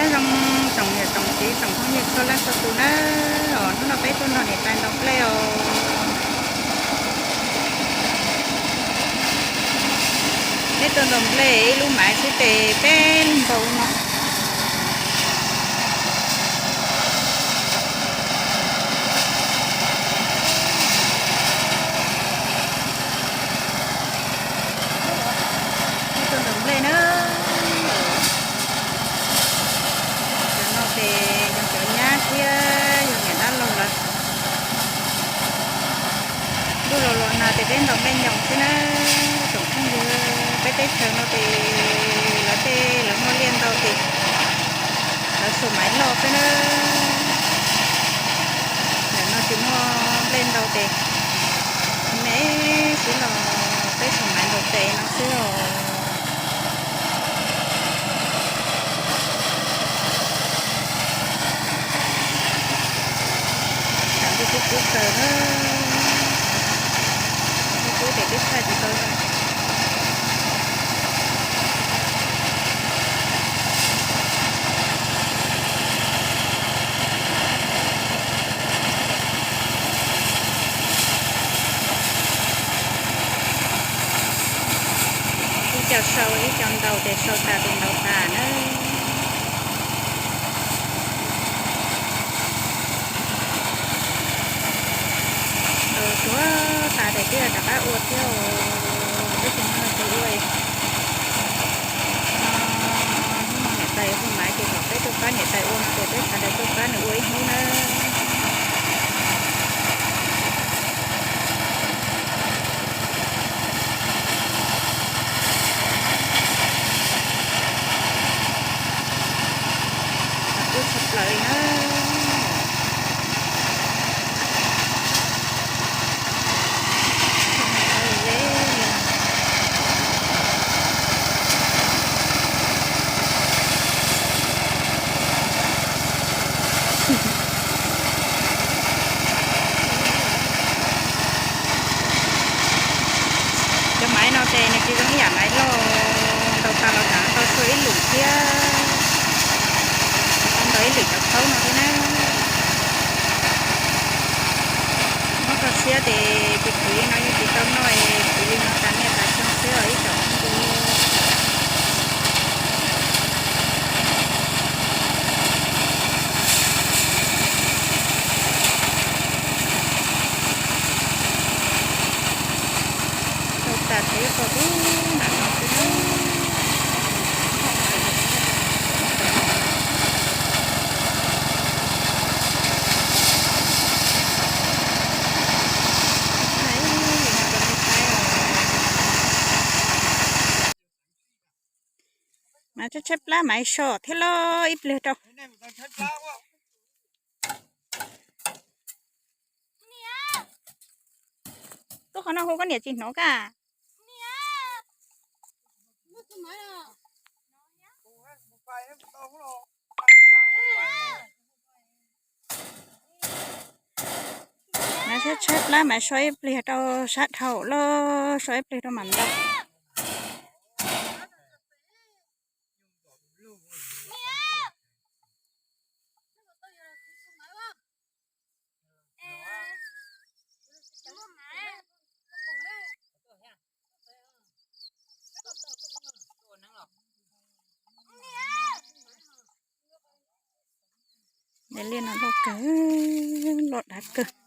Nyob zoo tsoom niam tsoom txiv tsoom phooj ywg txhua leej txhua tus na, os hnub no peb tuaj ntaus niam tais ntaus nplej os. Peb tuaj ntaus nplej ib lub maiv xwb tes peb npaum no. Peb tuaj ntaus nplej na. Cov no ces yog cov nyab thiab yog niam dab laug lawv. Ntuj los los nag ces peb ntaus nplej nyoos xwb na. Tsoom phooj ywg, peb teb chaws no ces lawv tej lawv muaj liaj ntau ces lawv xuas maiv loj xwb na. Ntawm no tsis muaj nplej ntau ces me xwb los peb xuas maiv ntaus tes no xwb os. Tam ntuj kub kub kawg na, kub kub ces twb thaij tsis tau zoo. Ib co sau ib co ntaus ces sau tas tes ntaus tas na. Ntaus suav tas tes twb rov qab ua thiab os. Twb tsis muaj leej twg ua. Hnub no niam tais hu maiv ces kom peb tuaj pab niam tais ua no ces peb sawv daws tuaj pab nws ua ib hnub na. Kub tshaj plaws li na. Cov maiv no ces nws tsis zoo ib yam maiv loj, ntaus tas los tsam tau tshuaj ib lwm thiab, tau ntaus ib lwm cov khaub no thiab na. Muab txog siab ces tus kwv li no yeej tsis tau noj, kwv li no tas niaj tas xyoo xwb os ib tsoom phooj ywg. Tau tas ces yuav tau ub nram no xwb na. Mas tshaib tshaib plab mas so thiab lauj, ib pliag rau. Tub qhov no hu koj niam tsis hnov ka. Mas tshaib tshaib plab mas so ib pliag rau sab dhau lauj, so ib pliag rau mam ntaus. Daim liaj no loj kawg, loj dav kawg.